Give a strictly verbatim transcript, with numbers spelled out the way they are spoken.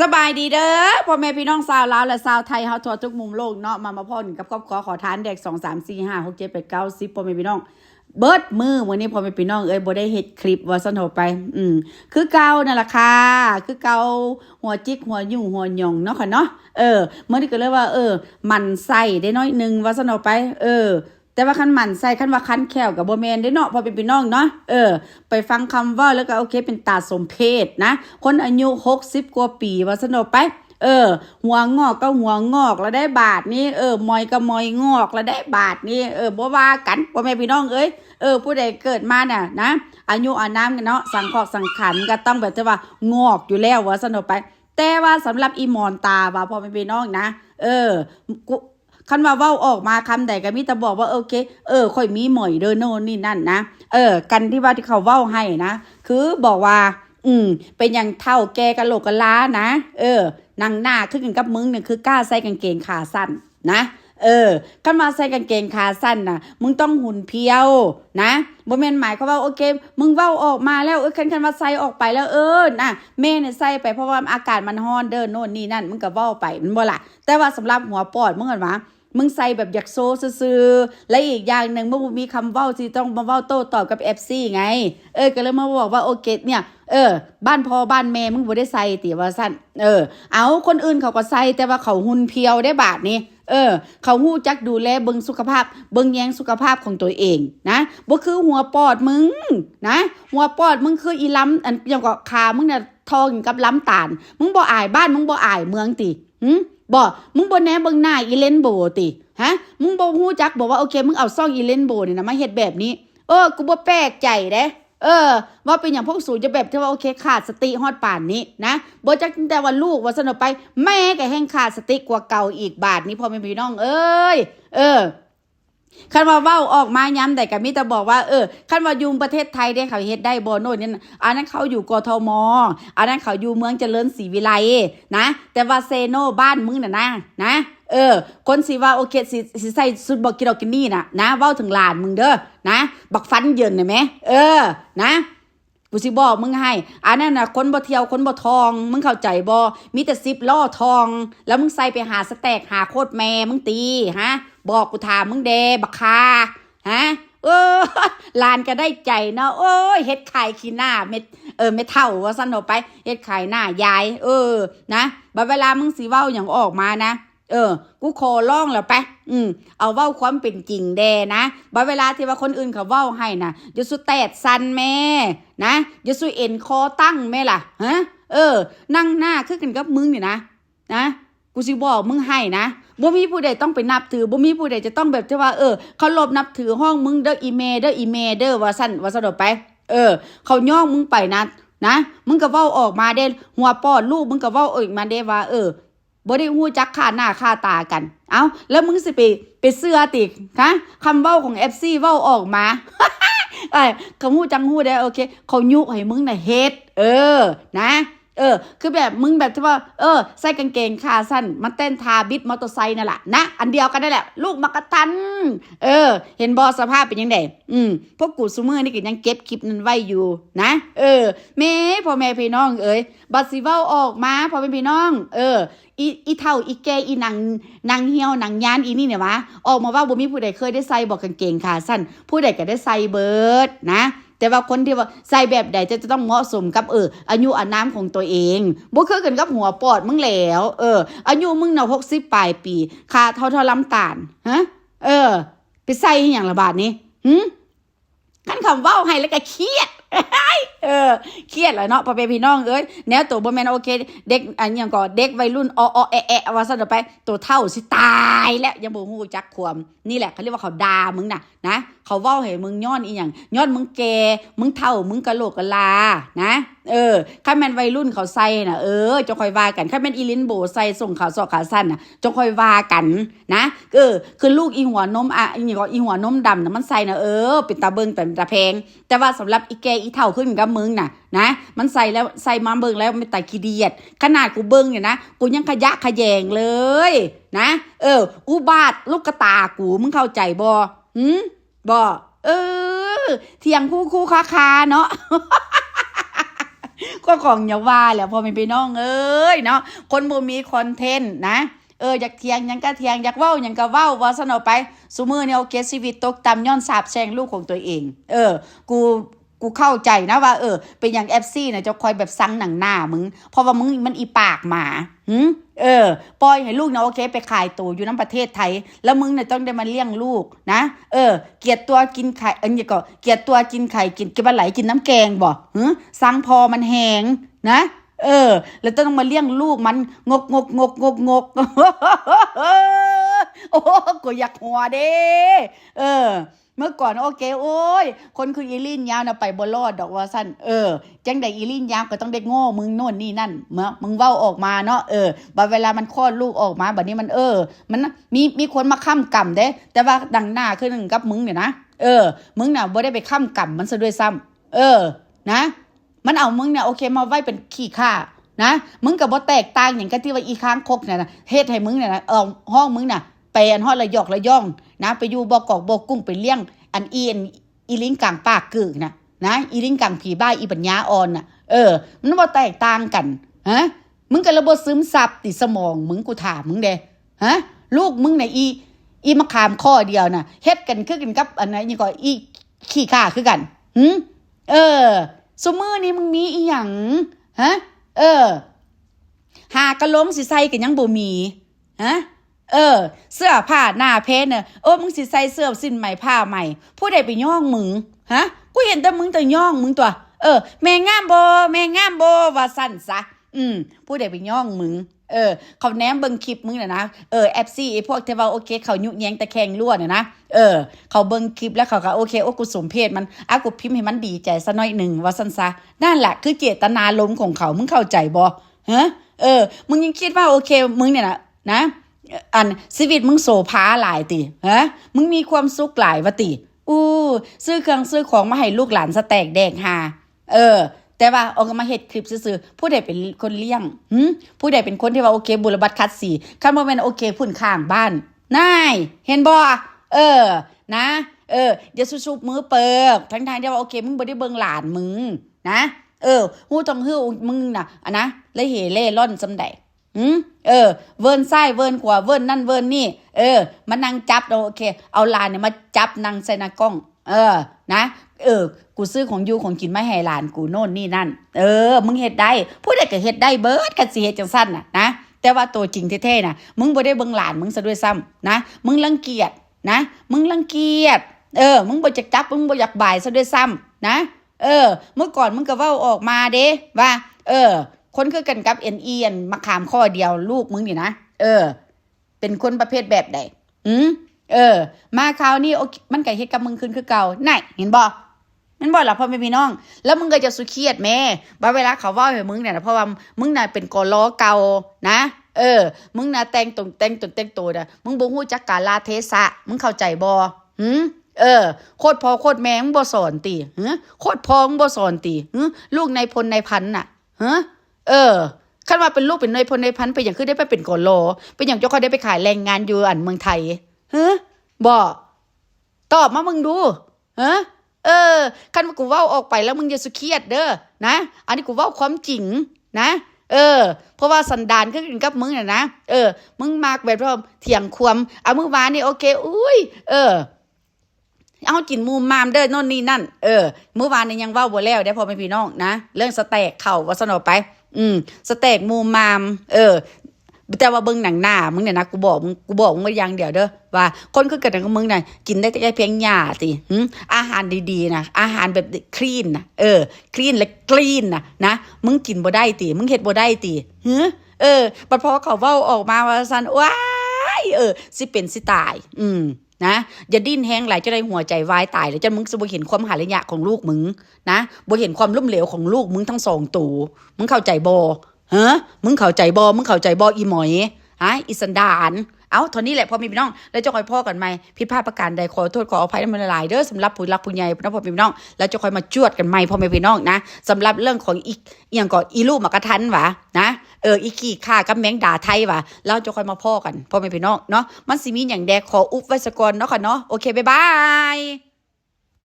สบายดีเด้อ พ่อแม่พี่น้องชาวลาวและชาวไทยเฮาทั่วทุกมุมโลกเนาะ มา มาพ้อกันกับครอบครัวขอทานแดก สอง สาม สี่ ห้า หก เจ็ด แปด เก้า สิบ พ่อแม่พี่น้อง เบิดมื้อมื้อนี้ พ่อแม่พี่น้องเอ้ย บ่ได้เฮ็ดคลิปว่าซั่นเถาะไป อืม คือเก่านั่นล่ะค่ะ คือเก่า หัวจิกหัวยุ่งหัวหย่องเนาะค่ะเนาะ เออ มื้อนี้ก็เลยว่า เออ หมั่นไส้ได้น้อยหนึ่งว่าซั่นเถาะไป เออ แต่ว่าคันหมั่นไส้ คันว่าคันแคลก็บ่แม่นเด้เนาะ พ่อแม่พี่น้องเนาะ เออ ไปฟังคำเว้าแล้วก็โอเค เป็นตาสมเพชนะ คนอายุ หกสิบ กว่าปีว่าซั่นเถาะไป เออ หัวงอกก็หัวงอกแล้วได้บาดนี้ เออ มอยก็มอยงอกแล้วได้บาดนี้ เออ บ่ว่ากัน พ่อแม่พี่น้องเอ้ย เออ ผู้ใดเกิดมาน่ะนะ อายุอานามกันเนาะ สังขอกสังขารมันก็ต้องแบบที่ว่างอกอยู่แล้วว่าซั่นเถาะไป แต่ว่าสำหรับอีหมอนตาว่า พ่อแม่พี่น้องนะ เออ กู คันว่าเว้าออกมาคำใดก็มีแต่บอกว่า โอเค เออ ข่อยมีหมอยเด้อโน่นนี่นั่นนะ เออ กันที่ว่าที่เขาเว้าให้นะ คือบอกว่า อืม เป็นหยังเฒ่าแก่กะโหลกกะลานะ เออ หนังหน้าคือกันกับมึงเนี่ย คือกล้าใส่กางเกงขาสั้นนะ เออ คันว่าใส่กางเกงขาสั้นน่ะ มึงต้องหุ่นเพรียวนะ บ่แม่นหมายความว่า โอเค มึงเว้าออกมาแล้ว เออ คัน คันว่าใส่ออกไปแล้ว เออ นะ แม่เนี่ยใส่ไปเพราะว่าอากาศมันร้อนเด้อโน่นนี่นั่น มึงก็เว้าไป แม่นบ่ล่ะ แต่ว่าสำหรับหัวปอดมึงหั่นหวา มึงใส่แบบอยากโชว์ซื่อๆ และอีกอย่างหนึ่ง มึงบ่มีคำเว้าที่ต้องมาเว้าโต้ตอบกับ เอฟซี ไง เออ ก็เลยมาบอกว่า โอเค เนี่ย เออ บ้านพ่อบ้านแม่มึงบ่ได้ใส่ติว่าซั่น เออ เอา คนอื่นเขาก็ใส่ แต่ว่าเขาหุ่นเพรียวได้บาดนี้ เออ เขาฮู้จักดูแลเบิ่งสุขภาพ เบิ่งแยงสุขภาพของตัวเองนะ บ่คือหัวปอดมึงนะ หัวปอดมึงคืออีลำ อันหยังก็ ขามึงน่ะทองกับลำตาล มึงบ่อายบ้าน มึงบ่อายเมืองติ หึ บ่ มึงบ่แนเบิ่งหน้าอีเลนโบว์ติ ฮะ มึงบ่ฮู้จักบ่ว่า โอเค มึงเอาซ่องอีเลนโบว์นี่นะมาเฮ็ดแบบนี้ เออ กูบ่แปลกใจเด้ เออ ว่าเป็นหยังพวกสูจะแบบที่ว่า โอเค ขาดสติฮอดปานนี้นะ บ่จักตั้งแต่ว่าลูกว่าซั่นเถาะไป แม่ก็แฮ่งขาดสติกว่าเก่าอีกบาดนี้ พ่อแม่พี่น้องเอ้ย เออ คันว่าเว้าออกมายามใดก็มีแต่บอกว่า เออ คันว่าอยู่ประเทศไทยเด้เขาเฮ็ดได้บ่โน่นนี่นั่น อันนั้นเขาอยู่ กทม อันนั้นเขาอยู่เมืองเจริญศรีวิไลนะ แต่ว่าเซโนบ้านมึงน่ะนะ นะ เออ คนสิว่า โอเค สิ สิใส่ชุดบิกินี่น่ะนะ เว้าถึงหลานมึงเด้อนะ บักฟันเหยินน่ะแหม เออ นะ กูสิบอกมึงให้ อันนั้นน่ะ คนบ่เที่ยว คนบ่ท่อง มึงเข้าใจบ่ มีแต่สิบล้อท่อง แล้วมึงใส่ไปหาสแต็ก หาโคตรแม่มึงติ ฮะ บอกกูถามมึงแด่ บักคา ฮะ เออ หลานก็ได้ใจเนาะ โอ้ย เฮ็ดขายขี้หน้า แม่ เออ แม่เฒ่าว่าซั่นเถาะไป เฮ็ดขายหน้ายาย เออ นะ บัดเวลามึงสิเว้าหยังออกมานะ เออ กูขอร้องแล้วไป อืม เอาเว้าความเป็นจริงแด่นะ บัดเวลาที่ว่าคนอื่นเขาเว้าให้นะ อย่าสุแตดสั่นแม่ นะ อย่าสุเอ็นคอตั้งแม่ล่ะ ฮะ เออ นั่งหน้าคือกันกับมึงนี่นะ นะ กูสิบอกมึงให้นะ บ่มีผู้ใดต้องไปนับถือ บ่มีผู้ใดจะต้องแบบที่ว่า เออ เคารพนับถือห้องมึงเด้ออีแม่เด้อ อีแม่เด้อ ว่าซั่น ว่าซั่นเถาะไป เออ เขาย่องมึงไปนะ นะ มึงก็เว้าออกมาเด้ หัวปอดลูกมึงก็เว้าออกมาเด้ว่า เออ บ่ได้ฮู้จักค่าหน้าค่าตากัน เอ้า แล้วมึงสิไป ไปเชื่อติ ฮะ คำเว้าของ เอฟซี เว้าออกมา เอ้ย เขาฮู้จังฮู้ได้ โอเค เขายุให้มึงน่ะเฮ็ด เออ นะ เออ คือแบบมึงแบบที่ว่า เออ ใส่กางเกงขาสั้น มาเต้นท่าบิดมอเตอร์ไซค์นั่นล่ะ นะ อันเดียวกันนั่นแหละ ลูกหมากกะทัน เออ เห็นบ่ สภาพเป็นจั่งใด อืม พวกกูซุมื้อนี่ก็ยังเก็บคลิปนั้นไว้อยู่นะ เออ แม่ พ่อแม่พี่น้องเอ้ย บัดสิเว้าออกมา พ่อแม่พี่น้อง เออ อี อีเฒ่า อีแก่ อีหนัง หนังเหี่ยว หนังยาน อีนี่เนี่ยหวา ออกมาเว้า บ่มีผู้ใดเคยได้ใส่บ่กางเกงขาสั้น ผู้ใดก็ได้ใส่เบิดนะ แต่ว่าคนที่ว่าใส่แบบใดจะ จะต้องเหมาะสมกับ เออ อายุอานามของตัวเอง บ่คือกันกับหัวปอดมึงแล้ว เออ อายุมึงน่ะ หกสิบ ปลายปี ขาเท่า เท่าลำตาล ฮะ เออ ไปใส่อีหยังละบาดนี้ หึ คันคำเว้าให้แล้วก็เครียด เออ เครียดแหละเนาะ พ่อแม่พี่น้องเอ้ย แนวตัวบ่แม่น โอเค เด็ก อันหยังก็ เด็กวัยรุ่น ออๆ แอะๆ ว่าซั่นเถาะไป ตัวเฒ่าสิตายแล้ว ยังบ่ฮู้จักความ นี่แหละเขาเรียกว่าเขาด่ามึงน่ะ นะ เขาเว้าให้มึงย้อนอีหยัง ย้อนมึงแก่ มึงเฒ่า มึงกะโหลกกะลา นะ เออ คันแม่นวัยรุ่นเขาใส่น่ะ เออ จะค่อยว่ากัน คันแม่นอีเลนโบว์ใส่ส่งขาซอกขาสั้นน่ะ จะค่อยว่ากัน นะ เออ คือลูกอีหัวนม อ่ะ อีหยังก็ อีหัวนมดำน่ะ มันใส่น่ะ เออ เป็นตาเบิ่ง เป็นตาแพง แต่ว่าสำหรับอีแก่อีเฒ่าขึ้นกับมึงน่ะ นะ มันใส่แล้ว ใส่มาเบิ่งแล้วมันตาขี้เดียด ขนาดกูเบิ่งเนี่ยนะ กูยังขยะแขยงเลย นะ เออ อุบาทลูกกะตากู มึงเข้าใจบ่ หึ บ่ เออ เถียงคู่คู่คาคาเนาะ ก็ของอย่าว่าแหละพ่อแม่พี่น้องเอ้ยเนาะ คนบ่มีคอนเทนต์นะ เออ อยากเถียงหยังก็เถียง อยากเว้าหยังก็เว้า ว่าซั่นเอาไป ซุมื้อนี้โอเค ชีวิตตกต่ำย้อนสาปแช่งลูกของตัวเอง เออ กู กูเข้าใจนะว่า เออ เป็นหยัง เอฟซี น่ะจะคอยแบบซังหนังหน้ามึง เพราะว่ามึงมันอีปากหมา หึ เออ ปล่อยให้ลูกนะโอเค ไปขายตัวอยู่นำประเทศไทย แล้วมึงเนี่ยต้องได้มาเลี้ยงลูกนะ เออ เกลียดตัวกินไข่ อันนี้ก็เกลียดตัวกินไข่ กิน กินปลาไหล กินน้ำแกงบ่ หึ ซังพ่อมันแฮงนะ เออ แล้วต้องมาเลี้ยงลูกมัน งก งก งก งก งก โอ้ กูอยากหัวเด้ เออ เมื่อก่อนโอเค โอ้ย คนคืออีลีนยาวนะไปบ่รอดดอกว่าซั่น เออ จังใดอีลีนยาวก็ต้องได้โง่มึงโน่นนี่นั่น เมื่อมึงเว้าออกมาเนาะ เออ บัดเวลามันคลอดลูกออกมา บัดนี้มัน เออ มันมี มีคนมาค้ำกำเด้ แต่ว่าดังหน้าขึ้นกับมึงเนี่ยนะ เออ มึงน่ะบ่ได้ไปค้ำกำมันซะด้วยซ้ำ เออ นะ มันเอามึงเนี่ยโอเคมาไว้เป็นขี้ข้านะ มึงก็บ่แตกต่างหยังกับที่ว่าอีค้างคกเนี่ยนะ เฮ็ดให้มึงเนี่ยนะ เออ ห้องมึงน่ะ ไปอันฮอดระยองระยองนะ ไปอยู่บ่อกอกบ่อกุ้ง ไปเลี้ยง อันอีอันอีลิงกังปากกึ่งน่ะ นะ อีลิงกังผีบ้า อีปัญญาอ่อนน่ะ เออ มันบ่แตกต่างกัน ฮะ มึงก็เลยบ่ซึมซับติสมองมึง กูถามมึงเด้ ฮะ ลูกมึงน่ะ อี อีมะขามข้อเดียวน่ะ เฮ็ดกันคือกันกับอันนั้น นี่ก็อีขี้ข้าคือกัน หึ เออ ซุมื้อนี้มึงมีอีหยัง ฮะ เออ หากะโหลงสิใส่ก็ยังบ่มี ฮะ เออ เสื้อผ้าหน้าเพนน่ะ โอ้ มึงสิใส่เสื้อสิ้นใหม่ผ้าใหม่ ผู้ใดไปย่องมึง ฮะ กูเห็นแต่มึงแต่ย่องมึงตัว เออ แม่งามบ่ แม่งามบ่ ว่าซั่นซะ อืม ผู้ใดไปย่องมึง เออ เขาแนมเบิ่งคลิปมึงน่ะนะ เออ เอฟซี ไอ้พวกที่ว่าโอเค เขายุแยงแต่แข่งล้วนน่ะนะ เออ เขาเบิ่งคลิปแล้วเขาก็โอเค โอ้ กูสมเพชมัน อ่ะ กูพิมพ์ให้มันดีใจซะหน่อยหนึ่ง ว่าซั่นซะ นั่นแหละคือเจตนารมณ์ของเขา มึงเข้าใจบ่ ฮะ เออ มึงยังคิดว่าโอเค มึงเนี่ยนะ นะ อันชีวิตมึงโสภาหลายติ ฮะ มึงมีความสุขหลายวะติ อู้ ซื้อเครื่องซื้อของมาให้ลูกหลานสแต็กแดกฮา เออ แต่ว่าเอามาเฮ็ดคลิปซื่อๆ ผู้ใดเป็นคนเลี้ยง หึ ผู้ใดเป็นคนที่ว่าโอเค บุรบัตรคัดสี คันบ่แม่นโอเค พุ่นข้างบ้าน นาย เห็นบ่ เออ นะ เออ อย่าสุบๆ มือเปิบ ทั้งๆ ที่ว่าโอเค มึงบ่ได้เบิ่งหลานมึง นะ เออ ฮู้ต้องหื้อมึงน่ะ อะนะ เล่เหเล่ร่อนส่ำใด หึ เออ เวิ้นซ้ายเวิ้นขวา เวิ้นนั่นเวิ้นนี่ เออ มานั่งจับ โอเค เอาหลานเนี่ยมาจับนั่งใส่หน้ากล้อง เออ นะ เออ กูซื้อของอยู่ของกินมาให้หลานกูโน่นนี่นั่น เออ มึงเฮ็ดได้ ผู้ใดก็เฮ็ดได้เบิด คันสิเฮ็ดจั่งซั้นน่ะ นะ แต่ว่าตัวจริงแท้ๆ น่ะ มึงบ่ได้เบิ่งหลานมึงซะด้วยซ้ำ นะ มึงรังเกียจ นะ มึงรังเกียจ เออ มึงบ่อยากจับ มึงบ่อยากบายซะด้วยซ้ำ นะ เออ เมื่อก่อนมึงก็เว้าออกมาเด้ ว่า เออ คนคือกันกับเอ็นอีอันมะขามข้อเดียวลูกมึงนี่นะ เออ เป็นคนประเภทแบบใด หืม เออ มาคราวนี้โอเค มันก็เฮ็ดกับมึงคืนคือเก่า นั่น เห็นบ่ แม่นบ่ล่ะพ่อแม่พี่น้อง แล้วมึงก็จะสุเครียดแหม ว่าเวลาเขาเว้าให้มึงเนี่ยนะ เพราะว่ามึงน่ะเป็นกลอเก่านะ เออ มึงน่ะแต่งตน แต่งตนแต่งตัวน่ะ มึงบ่ฮู้จักกาลเทศะ มึงเข้าใจบ่ หืม เออ โคตรพ่อโคตรแม่มึงบ่สอนติ หือ โคตรพ่อมึงบ่สอนติ หือ ลูกนายพลนายพันน่ะ ฮะ เออ คันว่าเป็นลูกเป็นนายพลนายพัน เป็นหยังคือได้ไปเป็นกลอ เป็นหยังเจ้าค่อยได้ไปขายแรงงานอยู่อันเมืองไทย ฮะ บ่ ตอบมามึงดู ฮะ เออ คันว่ากูเว้าออกไปแล้วมึงอย่าสุเครียดเด้อ นะ อันนี้กูเว้าความจริง นะ เออ เพราะว่าสันดานคือกันกับมึงน่ะนะ เออ มึงมักแบบว่าเถียงความ เอามื้อวานนี่โอเค อุ้ย เออ เอากินมูมามเด้อโน่นนี่นั่น เออ มื้อวานนี่ยังเว้าบ่แล้วเด้อพ่อแม่พี่น้องนะ เรื่องสแต็กเข้าว่าซั่นออกไป อืม สแต็กมูมาม เออ แต่ว่าเบิ่งหนังหน้ามึงเนี่ยนะ กูบอกมึง กูบอกมึงไว้อย่างเดียวเด้อ ว่าคนคือกันกับมึงน่ะ กินได้แต่เพียงหญ้าติ หึ อาหารดีๆ นะ อาหารแบบ clean นะ เออ clean และ clean นะ นะ มึงกินบ่ได้ติ มึงเฮ็ดบ่ได้ติ หึ เออ บัดพอเขาเว้าออกมาว่าซั่น ว้าย เออ สิเป็นสิตาย อืม นะ อย่าดิ้นแฮงหลาย จะได้หัวใจวายตาย แล้วจนมึงสิบ่เห็นความหาระยะของลูกมึง นะ บ่เห็นความล้มเหลวของลูกมึงทั้งสองตัว มึงเข้าใจบ่ ฮะ มึงเข้าใจบ่ มึงเข้าใจบ่ อีหมอย ฮะ อีสันดาน เอ้า เท่านี้แหละพ่อแม่พี่น้อง แล้วจะค่อยพ้อกันใหม่ ผิดพลาดประการใดขอโทษขออภัยนำหลายๆ เด้อ สำหรับผู้หลักผู้ใหญ่นะพ่อแม่พี่น้อง แล้วจะค่อยมาจวดกันใหม่พ่อแม่พี่น้องนะ สำหรับเรื่องของอี อีหยังก็อีลูกหมากกะทันหวา นะ เออ อีขี้ข้ากับแมงดาไทยหวา แล้วจะค่อยมาพ้อกันพ่อแม่พี่น้องเนาะ มันสิมีหยังแดกขออุบไว้ซะก่อนเนาะค่ะเนาะ โอเค บ๊ายบาย